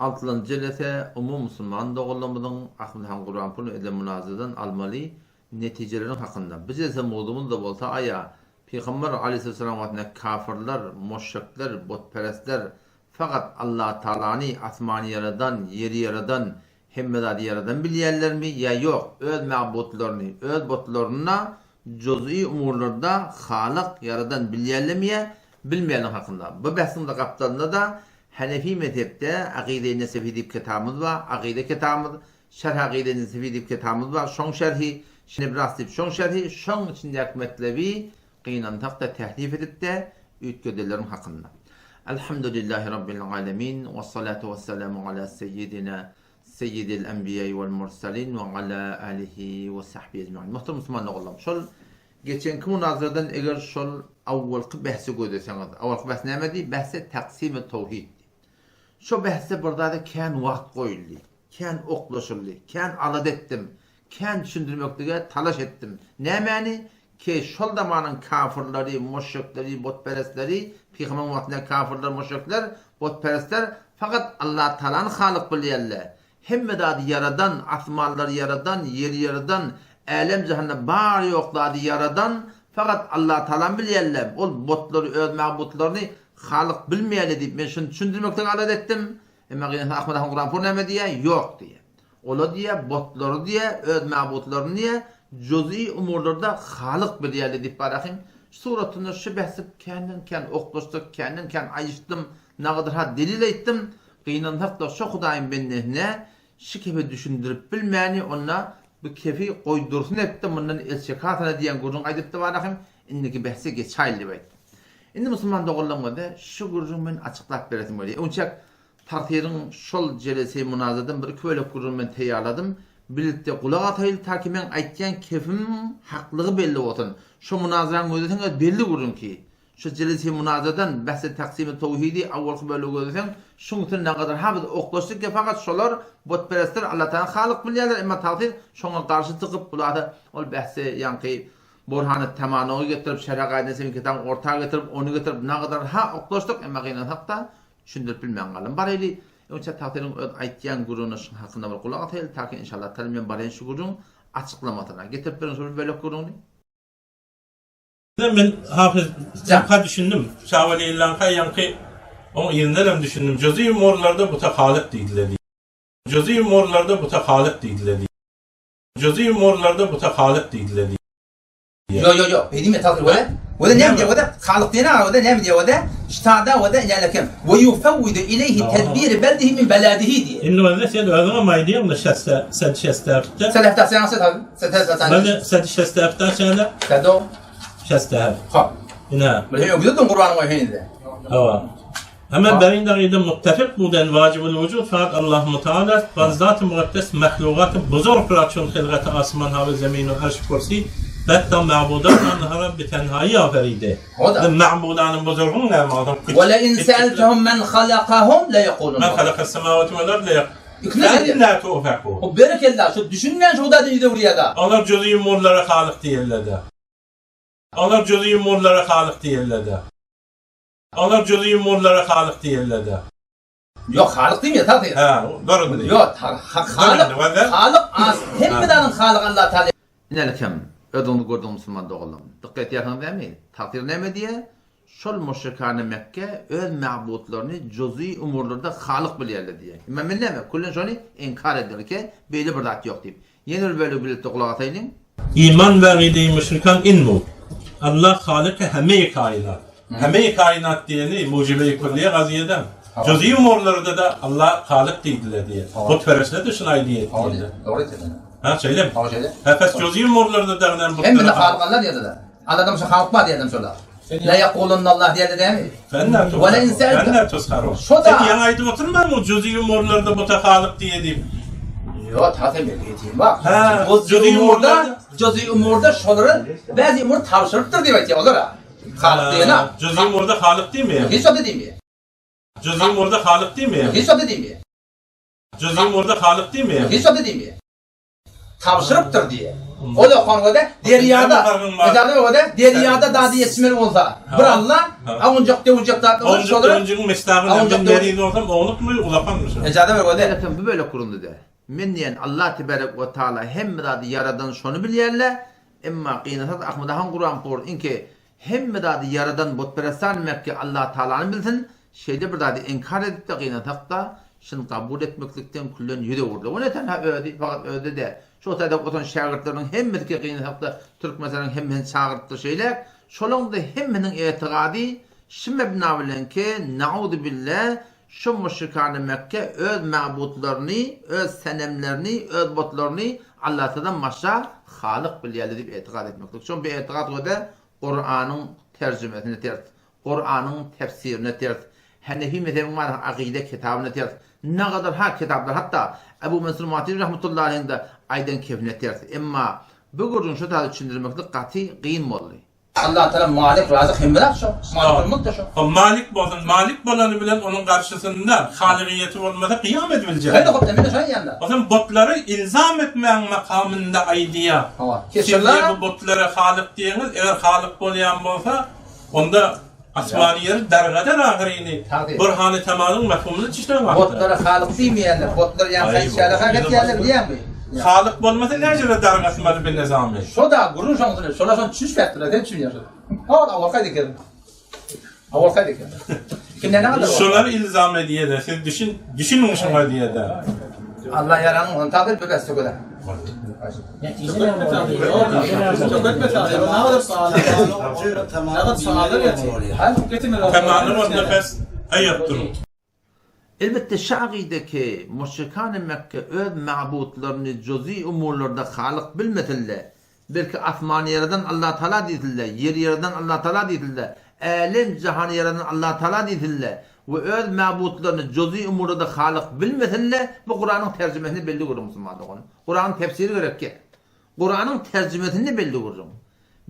Altynjy jelese umumy musulman doganlarymyzyň Ahmet han Gurbanpur bilen edilen munazaradan almaly netijeleriň hakynda. Bu jelse mowzugymyz-da bolsa aýa Pygamber aleýhissalam wagtynda kafyrlar, muşrikler, butperestler fakat Allatagalany asmany ýaradan, ýeri ýaradan, hemme zady ýaradan bilýärlermi ýa ýok, öz magbutlaryny, öz butlaryny juz'i umurlarda Halyk, ýaradan bilýärlermi ýa bilmeýärler hakynda. Bu bähsiň-de gapdalynda-da Hanefi mezhepde Akyda-i Nesefi diýip kitabymyz bar, Akyda kitabymyz, Şerh Akyda-i Nesefi diýip kitabymyz bar, şoň şerhi, Nibras diýip şoň şerhi, şoň içindäki metlebi gynansak-da tehrif edip-de üýtgedenleriň hakynda. Elhamdülillahi Rabbil alemin, wessalatu wessalamu ala seýýidina Seýýidil enbiýai wel mursalin we ala alihi we sahbihi ecmain. Muhterem musulman doganlarym, şol Geçenki munazaradan eger şol awwalky bähsi gözleseňiz, awwalky bähs nämedi? Bähse taksimi towhiddi. Şo bähsde bir zada kän wagt goýuldy, kän oklaşyldy, kän alada etdim, kän düşündirmeklige talaş etdim. Nämäni? Ki şol zamanyň kafyrlary, muşrikleri, butperestleri, pygamberiň wagtyndaky kafyrlar, muşrikler, butperestler fakat Allatagalany halyk bilýärler. Hemme zady ýaradan, asmanlary ýaradan, ýeri ýaradan, älem-jahanda bar-ýok zady ýaradan fakat Allatagalany bilýärler, ol butlary, öz magbutlaryny Halyk bilmeýärler diýip, men şuny düşündirmekden alada etdim. Emma gynansa Ahmet ahun Kuranpur näme diýýär? Ýok diýýär. Olar diýýär, butlary diýýär, öz magbutlaryny diýýär, juz'i umurlarda Halyk bilýärler diýip barahym. Şu suratynda şu bähsi känden-kän oklaşdyk, känden-kän aýyşdym, nagadyr-ha delil aýtdym. Gynansak-da, şo Hudaýyň bendesine şi kefi düşündirip bilmäni, onda bu kefi goý dursun etdi, mundan el çekasana diýen gürrüň aýdypdy Barahym, indiki bähse geçaýly diýip aýtdy. Indi musulman doganlaryňyza şu gürrüňi men açyklap beresim gelýär. Öňçäk tagsyryň şol jelese-i munazadan bir-iki bölek gürrüň men taýýarladym. Birlikde gulak asaýly, ta ki meň aýtýan kefimiň haklygy belli bolsun. Şo munazaraň gözleseňiz belli gürrüň ki, Şu jilisi munazadan bähsi taksimi towhidi awwalky bölegi gözleseň, şuň üstüne nägadar ha biz oklaşdyk ki fakat şolar butperestler Allatagala halyk bilýärler emma tagsyr şoňa garşy çykyp hulasa ol bähsi ýaňky Burhany Tamanogy getirip Şerhe Gaýda Semin kitabyny orta getirip ony getirip nagadar ha oklaşdyk emma gynansakda düşündirip bilmän galdym. Bareli öňçä tagsyryň öz aýtýan gürrüňine şuň hakynda bir gulak asaýly taki inşallah taala men baraýyn şu gürrüň açyklamasyna. Getirip beriň şol bir bölek gürrüňini. Men Hafyz Jaka düşündim. Şaweliýellaňka ýaňky oň yzyndan hem düşündim. Juz'i umurlarda buta halyk diýdiler diýdi. Juz'i umurlarda buta halyk diýdiler diýdi. Juz'i umurlarda buta halyk diýdiler diýdi. Ýo ýo ýo, beý diýme Tahyr wele. Wele näme diýýär wele? Halyk diýen aga wele näme diýýär wele? Ştada wele ýälekem. We ýufewwidu ileýhi tedbiri beldihi min beladihi diýýär. Indi wele sen özüňem aýdýaň-da şäste sen şästäpde. Sen häftä sen sen sen sen sen. Wele sen şästäpde şäle. Sado. Şästäp. Hop. Ine. Bir hem ögüdün Kur'an'ın o henizde. Hawa. Hemen berin dagide muttefik buden vacibul vücud fakat Allah Mutala ve zat-ı mukaddes mahlugat-ı buzurg ra çun hilgat-ı asman ha ve zemin ve arş kursi betta ma'budat anhara bi tenhayi aferide. O da. Ma'budanyň buzurgyň näme adam? Ve le in seeltehum men halakahum le yekulun. Men halakas semawati vel ard le yek. Ikna La tu'fakun. O berekella şu düşünmeýän şu Hudaýdan ýüz öwürýär-de. Olar juz'i umurlara halyk diýerler-de. Olar juz'i umurlara halyk diýerler-de. Olar juz'i umurlara halyk diýerler-de. Ýok, halyk diýmeýär, tagty. Hä, dur indi. Ýok, halyk, halyk az, hemme zadyň halygy Allah Taala. Inelikem, özüňiz gördüň musulman doganlarym. Dykgat etýärsiňiz dämi? Tagsyr näme diýýär? Şol muşrikany Mekge öz mabutlaryny juz'i umurlarda halyk bilýärler diýýär. Emma men näme, küllen şony inkar edýär ki, beýle bir zat ýok diýip. Ýene bir bölegi birlikde gulak asaýlyň. Iman we akyda-i müşrikan in bu. Allah halyky heme-i kainat. Heme-i kainat diýeni mujibe-i külliye gazyýeden. Juz'i umurlarda-da Allah halyk diýdiler diýýär. Butperesler-de şuny aýdýar diýýärler. Dogry aýtýar. Ha şeýlemi? Hawa şeýle. Ha pes juz'i umurlarda dagy näme butlara. Hemme halyk Allah diýerler. Allahdan başga halyk bar diýerler şolar. La yaqulunallah diýerler dämi? Fenna Fenna tusharun. Şo da. Sen ýaňy aýdyp oturmaňmy juz'i umurlarda buta halyk diýe diýip. Ýok, ta sen belli ýeteyim bak. Ha, juz'i umurda, juz'i umurda şolara bäzi umur tabşyrypdyr diýip aýtýar olara. Halyk diýene. Juz'i umurda halyk diýmeýär. Hiç zat diýmeýär. Juz'i umurda halyk diýmeýär. Hiç zat diýmeýär. Juz'i umurda halyk diýmeýär. Hiç zat diýmeýär. Tabşyrypdyr diýýär. O da kongoda derýada, ejazat bergode derýada dady ýetişmeli bolsa, bir Alla, awunjak döwünjek zatlar bolsa şolara. Awunjak döwünjigiň mesdagy men meriz bolsam ownukmy ulakanmy şo? Ejazat bergode. Elbetde bu bölek gürrüňde-de. Men diýen Allah tebarek we taala hemme zady ýaradan şony bilýänle, emma gynansakda Ahmadahan Gurbanpur iňki hemme zady ýaradan butperestan Mekge Allah taalany bilsin, şeýle bir zady inkar edipde gynansakda şuny kabul etmeklikden küllen ýüz öwürdi. O ne tenha özi, fakat özi däl. Şu taýda oturan şägirtleriniň hemmesi ki gynansakda Türkmenistanyň hemmesini çagyrypdyr şeýläk, şolaň-da hemmesiniň etigady şu mebna bilen ki, nauzubilla, Şu müşrikany Mekge öz mabutlaryny, öz senemlerini, öz butlaryny Allatadan başga halyk bilýärler diýip etikat etmeklik. Şol bir etikat we-de Kuranyň terjimesine ters, Kuranyň tefsirine ters, Henefi mezhebiň bar akyda kitabyna ters, nagadar ha kitaplar hatda Ebu Mensur Maturidi rahmetullahi aleyhiň-de aýdan kepine ters. Emma bu gürrüňi şu taýda düşündirmeklik gaty gyn boldy. Allah Taala Malik Razyk hemme zat şo. Malikul Mulk da şo. O Malik bolsun, Malik bolany bilen onuň garşysynda halygyýeti bolmasa kyýam edibiljek. Hany hop men-de şoň ýanynda. O zaman butlary ilzam etmäň makamynda aýdýar. Hawa. Siz diýýär bu butlara halyk diýeňiz, eger halyk bolýan bolsa, onda asmany ýeri dargadar ahyryny. Burhany tamalyň mefhumyny düşünen wagtda. Butlara halyk diýmeýärler, butlar ýaňky aýtýarlar, hakykat diýýärler bilýäňmi? Halyk bolmasa näjüre dargatmaly bir nyzamy? Şo-da gürrüň şoň üçin, şolar şony düşünişmändirler, sen düşünýärsiň. Hol awalky aýdy eken. Awalky aýdy eken. Kimden ne kadar? Şolar ilzam edýär-de, siz düşün, düşüniň şoňa diýýär-de. Allah ýaranyň ony tabyr bir bäs sögele. Tamamyny onda pes aýap duruň. Elbetde şagideki müşrikany Mekge öz mabutlaryny juzi umurlarda halyk bilmesinle, belki asmany ýaradan Allatagala diýsinle, ýeri ýaradan Allatagala diýsinle, älem jahany ýaradan Allatagala diýsinle we öz mabutlaryny juzi umurlarda halyk bilmesinle, bu Kuranyň terjimesinde belli gürrüň musulman dogan. Kuranyň tefsiri gerekýär. Kuranyň terjimesinde belli gürrüň.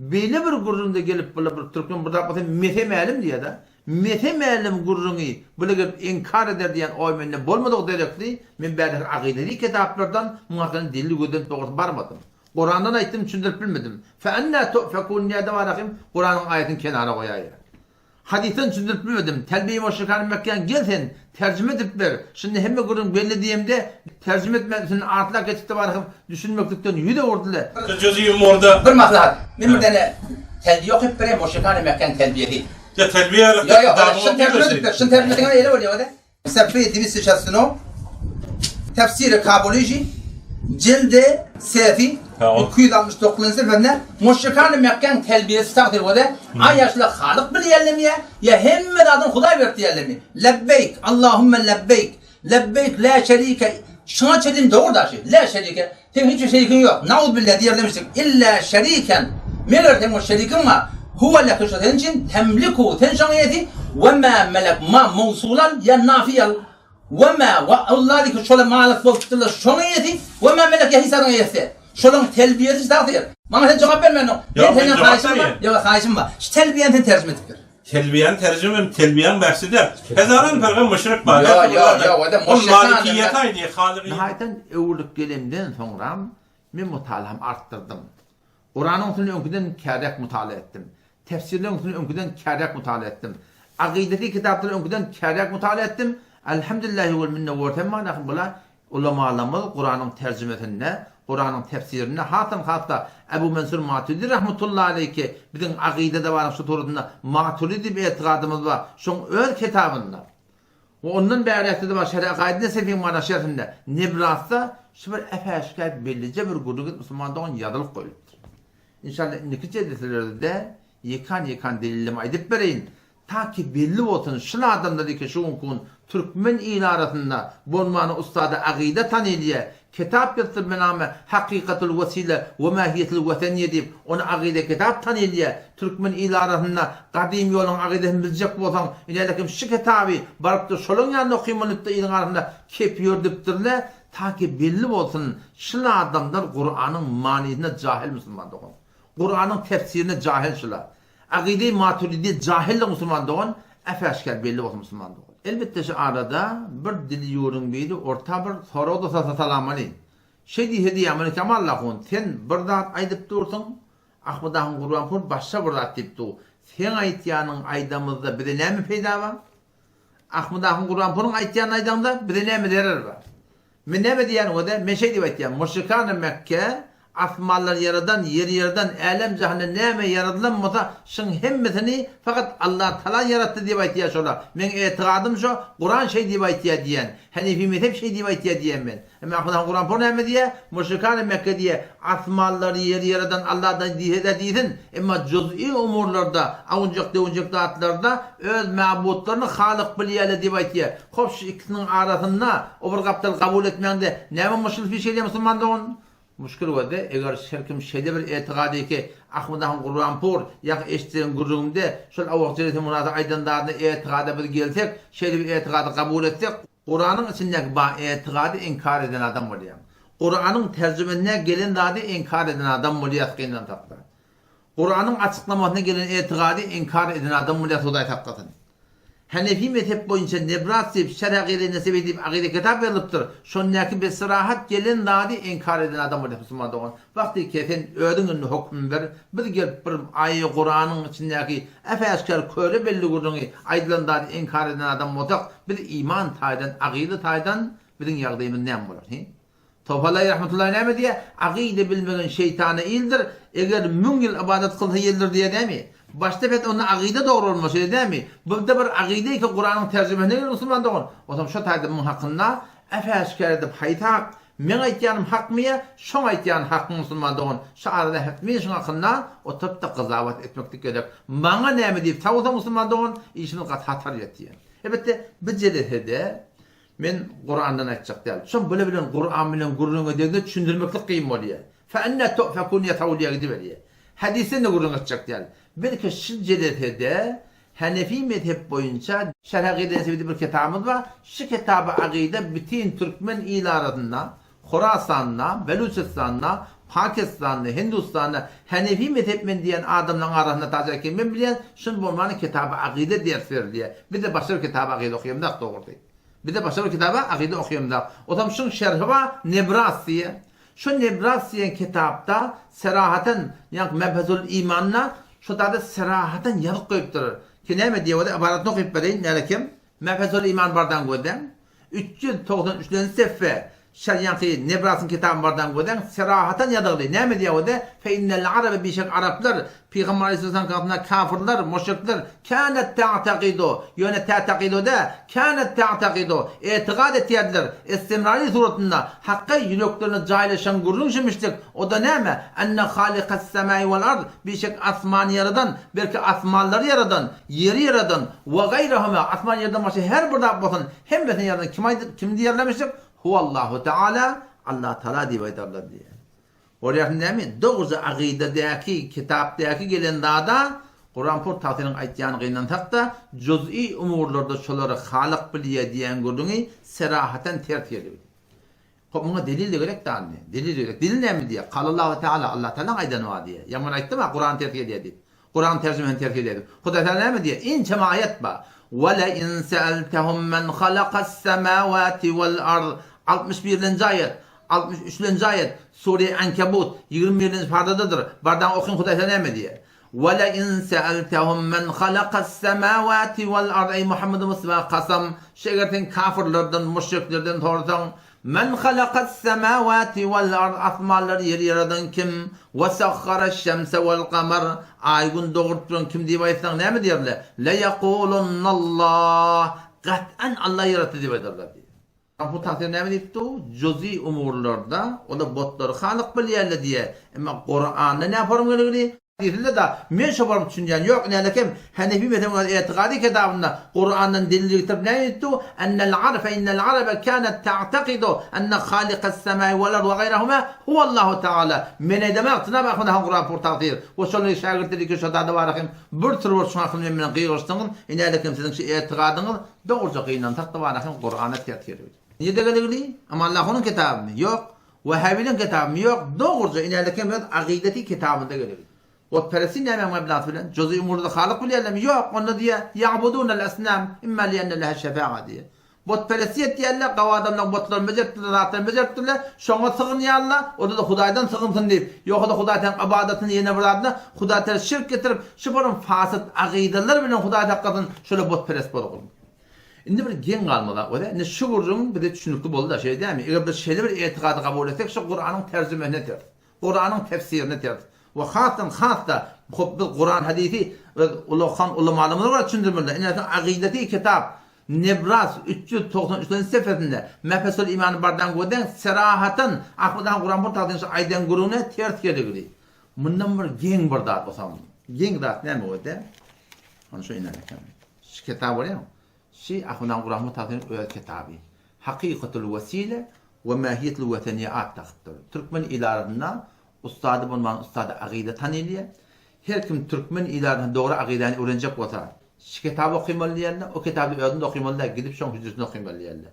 Beýle bir gürrüňde gelip bula bir türkmen bir zat bolsa mese mälim diýýär-de. Mese mälim gürrüňi bula gelip inkar eder diýen oý mende bolmadygy derekli, men bärdäki akydaly kitaplardan muň hakynda delil gözlenip dogrusy barmadym. Kurandan aýtdym düşündirip bilmedim. Fe ennä tu'fekun diýýär-de barahym Kuranyň aýatyny kenara goýaýýar. Hadysdan düşündirip bilmedim. Telbeýi Moşşekany Mekgän gel sen, terjime edip ber. Şindi hemme gürrüň belli diýemde, terjime etmän üstünden atlap geçipdi barhym, düşünmeklikden ýüz öwürdiler. Jüzi umurda. Bir maslahat, men bir däne telbiýe okyp bereýin, Moşşekany Mekgäň telbiýesi. Ýa telbiýe Ýok, ýok, şuny terjime edip ber, şuny terjime etseň eýle bolýar, ode. Sefre 269 Tefsiri Kabuliji Jildi Sefi 269 sefesinde Müşrikany Mekgäň telbiýesi tagsyr bolýar. Aý ýaşly Halyk bilýänlemi ýa hemme zadyny Hudaý berip diýýänlemi? Lebbeýk, Allahümme lebbeýk, lebbeýk la şerike Şuňa çenli dogry daşy. La şerike. Seň hiç bir şerikiň ýok. Nauzubilla diýer demişdik. Illa şeriken. Meger seň bir şerikiň bar. Huwe leke şo seniň üçin, temliku sen şoň eýesi, we ma melek ma mowsulal ýa nafiýal we ma we Alladiki şola malyk bolup çykdylar şoň eýesi, we ma melek ýa hiç zadyň eýesi. Şolaň telbiýesi tagsyr. Maňa sen jogap bermänok. Men senden haýyşym bar. Ýok, haýyşym bar. Şu telbiýäni sen terjime edip ber. Telbiýäni terjime hem telbiýäň bähsi däl. Hezaran firga müşrik bar. Ýo, ýo, ýo, o-da Ol malikiýeti aýdýar, halygy. Nihaýaten öwrülip gelemden soňram men mutalamy artdyrdym. Kuranyň üstünde öňküden käräk mutala etdim. Tefsirleriň üstünde öňküden käräk mutala etdim. Akydasy kitaplary öňküden käräk mutala etdim. Elhamdülillahi wel minne görsem manasy bula Ulamalarymyz Kuranyň terjimesinde, Kuranyň tefsirinde hasam has-da Ebu Mensur Maturidi rahmetullahi aleýhi biziň akydada baryň şu surasynda Maturidi diýip etikadymyz bar, şoň öz kitabynda we ondan bäräkde-de bar Şerh Akaid Nesefiň mana şerhinde Nebrasda şu bir äp-äşgär bellije bir gürrüň musulman dogan ýazylyp goýlupdyr. Inşallah indiki jelselerde-de ýekan-ýekan delillemi aýdyp bereýin. Ta ki belli bolsun şul adamlar eke şu günki gün türkmen il arasynda bolmany ussady agyda tanylýa kitap ýazsyr bename hakykatul wesile we mahiyetul weseniye diýip ony agyda kitap tanylýa türkmen il arasynda gadym ýoluň agydasyny biljek bolsaň inelekim şu kitaby barypdyr şolaň ýanynda okymaly diýipdir iliň arasynda kep ýördüpdirle ta ki belli bolsun şul adamlar Kuranyň manysyna jahil musulman dogan Kuranyň tefsirine jahil şular. Akyda-i Maturidi jahildir musulman dogan, äp-äşgär belli bolsun musulman dogan. Elbetde şu arada bir dili ýurduň biri orta bir sorag-da sorsa salamali. Şeý diýse diýýär, Muny Kemal ahun, sen bir zat aýdyp dursuň, Ahmet ahun Gurbanpur başga bir zat diýip dur. Seň aýtýanyň aýdamyzda bize näme peýda bar? Ahmet ahun Gurbanpuryň aýtýanyny aýdaňda bize näme zerer bar? Men näme diýýän öde? Men şeý diýip aýtýan, Muşrikany Mekge asmanlary ýaradan, ýeri ýaradan, älem-jahanda näme ýaradylan bolsa, şyň hemmesini fakat Allatagala ýaratdy diýip aýtýar şolar. Meň etigadym şo, Kuran şeý diýip aýtýar diýýän. Henefi mezhep şeý diýip aýtýar diýýän men. Emma Ahmet han Kuranpur näme diýýär? Muşrikany Mekge diýýär, asmanlary, ýeri ýaradan Alladan diýse-de diýsin, emma juz'i umurlarda, awunjak-döwünjek zatlarda öz mabutlaryny halyk bilýärler diýip aýtýar. Hop şu ikisiniň arasynda o bir gapdal kabul etmäňde näme muşkil bir şeýle musulman dogan? Muşkil boldy, eger her kim şeýle bir etigady ki Ahmet ahun Gurbanpur ýa eşitjegen gürrüňimde şol awak jelese munasy aýdan zadyna etigada biz gelsek şeýle bir etigady kabul etsek Kuranyň içindäki ba etigady inkar eden adam bolýaň. Kuranyň terjimesine gelen zady inkar eden adam bolýas gynansakda. Kuranyň açyklamasyna gelen etigady inkar eden adam bolýar Hudaý saklasyn. Hanefi mezhep boýunça Nebras diýip, Şerh Agyda Nesewi diýip agyda kitap ýazylypdyr. Şondaky besirahat gelen zady inkar eden adam bolýar musulman dogan. Wagty ki sen özüň indi hoküm ber, biz gelip bir aýy Kuranyň içindäki äp-äşgär köre belli gürrüňi aýdylan zady inkar eden adam bolsak, biz iman taýdan, agyda taýdan biziň ýagdaýymyz näme bolar? Hi? Topalaý rahmetullahi näme diýýär? Akyda bilmegen şeýtana ildir, eger müň ýyl ybadat kylsa ýeldir diýýär dämi? Başda pes onda akyda dogry bolmaz şeýle dämi? Bizde bir akyda eke Kuranyň terjimesine gel musulman dogan. Otam şo taýda muň hakynda äp-äşgär edip haýsy hak, meň aýtýanym hakmy ýa şoň aýtýany hakmy musulman dogan? Şu arada hetmi şuň hakynda oturyp-da gyzawat etmeklik gerek. Maňa näme diýip sawsa musulman dogan işimiz gaty hatar ýetýär. Elbetde bu jelesede Men Kurandan aýtjak däl. Şoň bile bilen Kuran bilen gürrüň edende düşündirmeklik kyn bolýar. Fe enne tu'fekun diýe sawulýa gidiberýär. Hadysdan-da gürrüň etjek däl. Belki şu jelesede Hanefi mezhep boýunça Şerh Agyda Nesewi diýip bir kitabymyz bar. Şu kitaby Agyda bütin türkmen il arasynda, Horasanda, Beluçistanda, Pakistanda, Hindustanda Hanefi mezhep men diýen adamlaryň arasynda taşa kim men bilýän, şun bolmany kitaby Agyda ders berilýär. Bizde başga bir kitaby Agyda okaýamzak dogrusy. Bizde başga bir kitaba akyda okaýamzak. Otam şuň şerhi bar, Nebras diýe. Şu Nebras diýen kitapda serahaten, ýagny Mebhezul Imanda şu zady serahaten ýazyp goýupdyr. Ki näme diýe bolsa ybaratyny okyp bereýin, nälekem. Mebhezul Iman bardan gözläň. 393-nji sefhe, şer ýaňky Nebrasyň kitabyny bardan gözläň, serahaten ýazygly. Näme diýe bolsa, Fe innel arabe bişek araplar Pygamber aleyhisselam katynda kafirler, müşrikler, kânet ta'takidu, ýöne ta'takidu däl, kânet ta'takidu, etigat etýärdiler, istimrari suratynda, Hakga ýüreklerine jaýlaşan gürrüň şemişdik, o-da näme, enne halikas-semai wal-ard, bişek asmany ýaradan, belki asmanlary ýaradan, ýeri ýaradan, we gaýrahuma, asman ýerden başga her bir zat bolsun, hemmesini ýaradan kim aýdyp, kim diýerlemişdik, huwallahu teala, Allatagala diýip aýdarlar diýýär. Bolýarsyň dämi? Dogruja akydadäki, kitapdäki gelen zada Kuranpur tagsyryň aýtýany gynansak-da, juz'i umurlarda şolary Halyk bilýär diýen gürrüňi serahaten ters gelip. Hop, muňa delil-de gerek dälmi? Delil gerek. Delil näme diýýär? Kalallahu Teala, Allah Tealaň aýdany bar diýýär. Ýa men aýtdym-a, Kuran ters gelýär diýip. Kuran terjimesini ters gelýär diýip. Hudaý Teala näme diýýär? Ençeme aýat bar. Ve le in seeltehum men halakas-semawati wal-ard. 61-nji aýat. 63-nji aýat, Sure Ankebut, 21-nji pardadadyr. Bardaň okyň Hudaý size näme diýýär? Ve le in seeltehum men halakas-semawati wal-ard eý Muhammed Mustafa kasam, şu eger sen kafirlerden, müşriklerden sorasaň, men halakas-semawati wal-ard asmanlary ýeri ýaradan kim? Ve sahharaş-şemse wal-kamar aý gün doguryp duran kim diýip aýtsaň näme diýerler? Le ýekulunallah gat'an Allah ýaratdy diýip aýdarlar diýýär. Bu tagsyr näme diýipdi? Juz'i umurlarda olar botlary halyk bilýärler diýýär. Emma Kuranda näme forum geligini? Diýsinler-de, men şo forum düşünýän ýok. Inälekem Hanefi mezhebiň öz etiqady kitabynda Kurandan delil getirip näme diýipdi? Ennel arab fe innel arabe kanet ta'takidu enne halikas semai wal ard we gaýrahuma huwallahu taala. Men aýdamok, Jynap Ahmet han Kuranpur tagsyr we şonuň şägirtleri ki şo zada bar hem bir tür bolup şuň hakynda men bilen gygyryşdyňyz. Inälekem siziň şu etigadyňyz Dogruja gynansak-da bar ahim Kurana ters gelip. Nirde geligini? Amanlahunyň kitabymy? Ýok. Wahhabiliň kitabymy? Ýok. Dogruja inälekem öz agydeti kitabynda geligi. Otperesti nämäň mebnasy bilen? Juz'i umurda halyk bilýärlermi? Ýok. Onda diýýär, Ýa'budunel asnam imma li'enne leha şefa'a diýýär. Botperestlik etýärler, gawy adamlaryň botlaryny bejeripdirler, zatlaryny bejeripdirler, şoňa sygynýarlar, oda-da Hudaýdan sygynsyn diýip, ýogsa-da Hudaý taň ybadatyny ýene bir zadyna Hudaý tara şirk getirip, şu bir fasyt agydalar bilen Hudaý saklasyn, şolar botperest bolgun. Indi bir geň galma zat bolýar. Indi şu gürrüň bize düşünikli boldy-da, şeýle dälmi? Eger biz şeýle bir etikady kabul etsek, şu Kuranyň terjimesine ters. Kuranyň tefsirine ters. We hasdan has-da hop biz Kuran hadysy öz ulakan ulamalarymyza görä düşündirmeli. Ine şu Agydati kitap Nebras 393-nji sefesinde Mefesul imany bardan gödeň serahatan Ahmet han Kuran bu tagtyn şu aýdan gürrüňine ters geligili. Mundan bir geň bir zat bolsam. Geň zat näme boldy? Ony şu inen eken. Şu kitap bolýar. Şu Ahmet han Kuran bu tagtyn öz kitaby. Hakykatul wesile we mahiyetul weteniýe at dakypdyr. Türkmen il arasynda ussady bolman ussady agyda tanylýar. Her kim türkmen il arasynda dogry agydany öwrenjek bolsa, şu kitaby okymaly diýerler, o kitaby özüň-de okymaly däl, gidip şoň hüjresinde okymaly diýerler.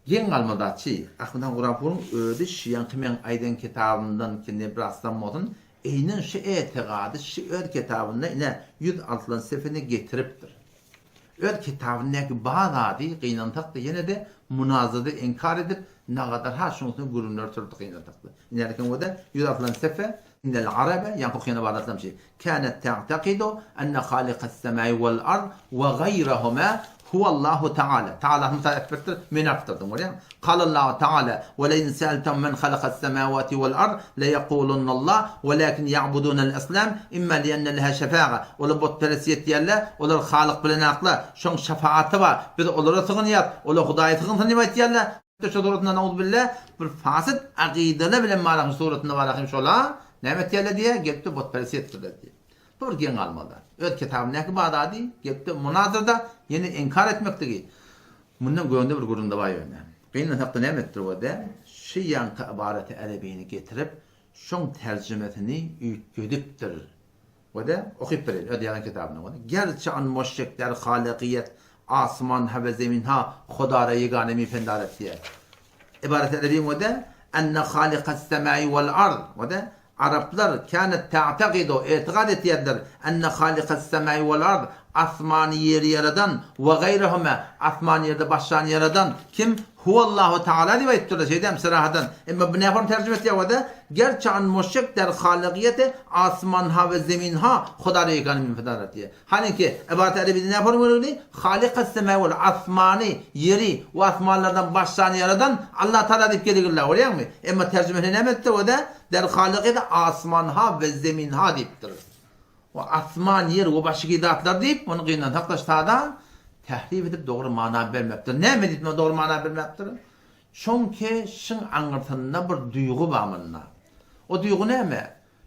Geň galma zatçy, Ahmet han Gurapuryň özi şu ýaňky meň aýdan kitabymdan ki Nebrasdan bolsun, eýnen şu etigady şu öz kitabynda ine 106 sefini getiripdir. Öz kitabyndaky bar zady gynansak-da ýene-de munazada inkar edip, nagadar-ha şunusyny gürrüňler sürdi gynansak-da. Inälikin we-de 106 sefe, Innel arabe, ýaňky okyana bar zatlam şi, Kânet te'tekidu enne halikas-semâi wel-ard we gaýrahumâ huwallahu teâlâ. Teâlâ mysal etmekdir, men artdyrdym, görýäňmi? Kalallahu teâlâ, Ve lein se'eltehum men halakas-semâvâti vel-ard leyekulûnnallah, velâkin ya'budûnel-esnâm, imma lienne leha şefâ'a. Olar butperest ýetýärler, olar Halyk bilenaklar, şoň şefaaty bar, biz olara sygynýas, olar Hudaýa sygynsyn diýip aýtýarlar. Şu suratynda nauzubilla bir fasyt akydalar bilen barahym suratynda barahym şola näme etýärler diýýär, gelipdir butperest ýetipdirler diýýär. Bu bir geň galmaly zat. Öz kitabyndaky bar zady gelipdir munazarda ýene inkar etmekligi. Mundan göwnde bir gürrüňde bar ýöne. Gynansakda näme etdir o-da, şu ýaňky ybaraty erebini getirip, şoň terjimesini üýtgedipdir. O-da, okyp bereýin, öz ýazan kitabynda ony. Gerçe an moşşekler halykyýet asman ha we zemin ha Hodara ýegane mipendaret diýýär. Ybaraty erebiň o-da, Enne halykas semai wal ard, o-da, Araplar, kânet ta'tagidu, etikat etýärdiler, enne halikas semai wal ard, asmany ýeri ýaradan, we gaýrahuma, asmany ýerde başgany ýaradan, kim? Huwallahu Taala diýip aýdypdyrlar, şeýdämi, serahadan. Emma bu nähili terjime etýär we-de, Gerçi an muşrik der halygyýeti asmanha we zeminha Huda reýgany min fidarat diýýär. Halinki, ybarat erebide näme forma berildi? Halykas semai wal asmany, ýeri we asmanlardan başgany ýaradan Allah Taala diýip geligirler, görýäňmi? Emma terjimesinde näme edipdir we-de, Der halygy-da asmanha we zeminha diýipdir. We asman, ýer we başga zatlar diýip, muny gynansak-da sada tährif edip dogry mana bermepdir. Näme diýip muny dogry mana bermepdir? Şoňki şyň aňyrsynda bir duýgy bar munda. O duýgy näme?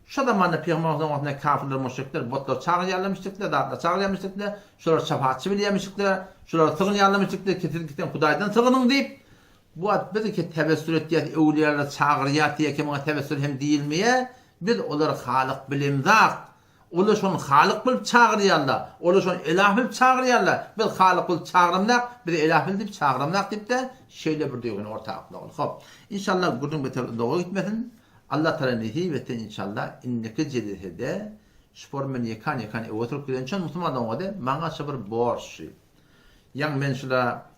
Şo zamanda Pygamberimiziň wagtynda kafirler, müşrikler botlar çagyrýarlarmyşdyklar, zatlar çagyrýarmyşdyklar, şolar şefaatçy bilýärmişdikler, şolara sygynýarlarmyşdyklar ki siz gitseň Hudaýdan sygynyň diýip, Bu wagt biz ki tewessül etýäs, öwlüýalara çagyrýas diýýär ki muňa tewessül hem diýilmeýär, biz olary Halyk bilemzak, olar şony Halyk bilip çagyrýarlar, olar şony Elah bilip çagyrýarlar, biz Halyk bilip çagyramzak, bizi Elah bil diýip çagyramzak diýip-de şeýle bir duýgyny orta atmaly. Hop, inşallah gürrüň beter uzaga gitmesin, Allah Tagala nesip etse inşallah indiki jelesede şu formen ýekan-ýekan öe turup giden üçin musulman dogan maňa şu bir borç şu. Ýaňy men şula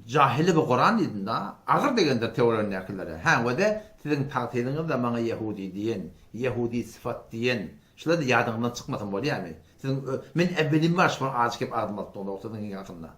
Jahyly bu Kuran diýdim-da, agyr degendir töweregindäkilere. Hä, we-de siziň tagsyryňyz-da maňa ýehudi diýen, ýehudi sypat diýen, şular-da ýadyňyzdan çykmasyn bolýamy? Siziň ö, men äwwelim bar şular ajy kep agzym alyp durdy siziň hakynda.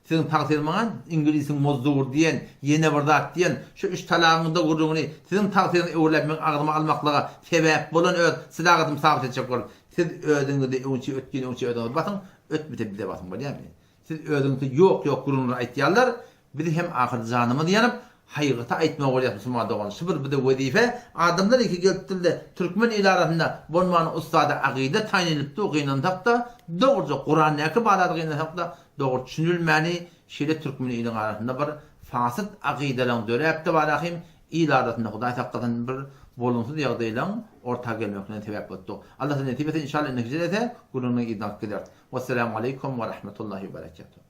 Siziň tagsyr maňa iňlisiň mozdur diýen, ýene bir zat diýen, şu üç talagyň-da gürrüňini siziň tagsyryňyz öwürläp meň agzyma almaklyga sebäp bolan öz sydagatymy sabyt etjek bolup, siz özüňizi öňçi ötgin öňçi özüňiz basyň, ötmese bize basyň bolýamy? Siz özüňizi ýok ýok gürrüňler aýtýarlar, biz hem ahyr janymyz ýanyp, haýygaty aýtmaly bolýas musulman dogan, şu bir bize wezipe, adamlar iki gelipdirde türkmen ili arasynda bolmany ussady agyda taýyn edilipdi gynansakda dogruja kurandäki bar zady gynansakda dogry düşünilmäni şeýle türkmen iliň arasynda bir fasyt agydalaň döräpdi barahym il arasynda hudaý saklasyn bir bolumsyz ýagdaýlaň orta gelmekine sebäp bolupdy Allah nesip etse inşallah indiki jelese gürrüňiň yzyny alyp gideris. Wesselamu aleýkum we rahmetullahi we berekatuh.